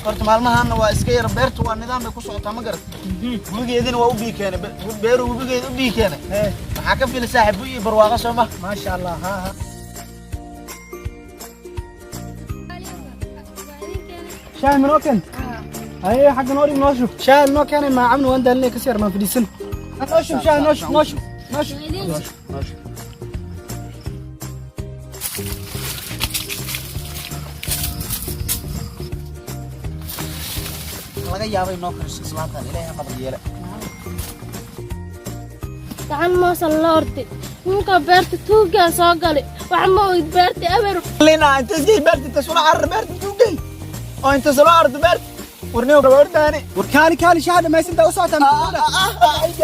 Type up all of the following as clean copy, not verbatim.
Horta maalmahanna waa iska yar, beertu waa nidaam bay ku socotaa, ma garat? Webigeedina waa u bii keenay, beeru webigeeda u bii keenay. Maxaa ka fili, saaxib, bu iyo barwaaqo, soo ma? Maasha Allah, ha ha. Shaah manoo keen? Haye, xagga noo dhig, noo shub. Shaah noo keenay, maacabna waan daalinay, kasi yar maan fadhiisan. Noo shub shaah, noo shub, noo shub, noo shub. Laga yaabay noo kariso islaantan, Ilaahay ha nabad yeele. Gacan moosan la ordi ninka beerta tuugaa soo galay, wax ma ogid, beerta eber. Lina inta isgey beerta, inta sula carar beerta tuugay oo inta sula ardo beerta warniyo kala ordaani. War kaali, kaali, shaah dhamaysantaa u socotaa.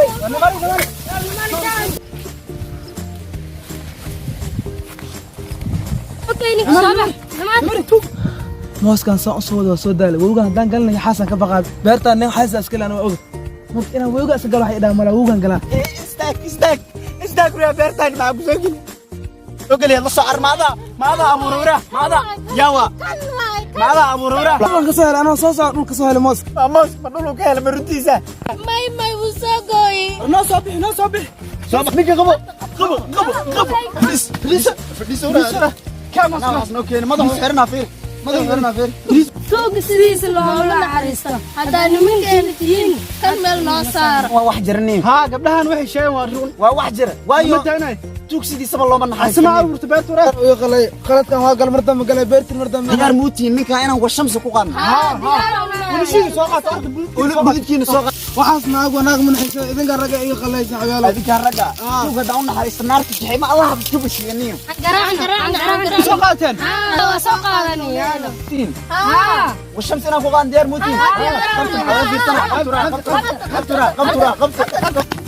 Okay, ninka soo bax. Mooskan saan usoo wada waa soo daalay. Webigan haddaan galinaya xaasan ka baqaa. Beertaan nin xaasa iska le, anaa oga. Marka inaan webiga iska galo waxay idhaha malaa, webigan galaa. Istaag, istaag, istaag! Riyaa beertaan maxaa kusoo geli soo geliya? La soo car, maadaa, maadaa abuuray wara, maadaa yawa, maadaa abuuray wara. Dhulkan ka soo helay, anoo soo socda dhulka soo helay mooska. Waa moos, ma dhuluu ka helay? Ma runtiisa? May, may, wuu soo gooyey. Noo soo bixi, noo soo bixi. Soo bax ninka, qabo, qabo, qabo, qabo! Fadhiis, fadhiis, fadhiis! Wara Kaa moos. Noo keeni, madaxu xiranaa, fiir, madaxu xiranaa, fiir. Tuuga sidiisa looma naxariisto. Haddaa nimankeena tihiin, kan meel noo saara. Waa wax jira nin. Haa, gabdhahan waxay sheegeen waa run. Waa wax jira, waayo Ma tagnay. tuugsidiisaba looma naxariisto. Asma abuurta beerta waraa. Uu qalay qaladkan, waa gal mar dambe galay beertin mar dambe. Diyaar muutiin ninkaa inaan washamsi ku qaadno? Bulshada soo qaata horta. Bududkiina soo qaad. Waxaas naag wanaag ma naxayso, idinka ragga iga qalaysa xabeelo. Adinkaa ragga tuug haddaan u naxariisto, naarta jaxiima Allah ka bashiganiyo. Soo qaateen. Waa soo qaadanay. Washamsi inaan ku qaadan diyaar muutiin? Qabtura, qabtura, qabtura, qabtura, qabtura.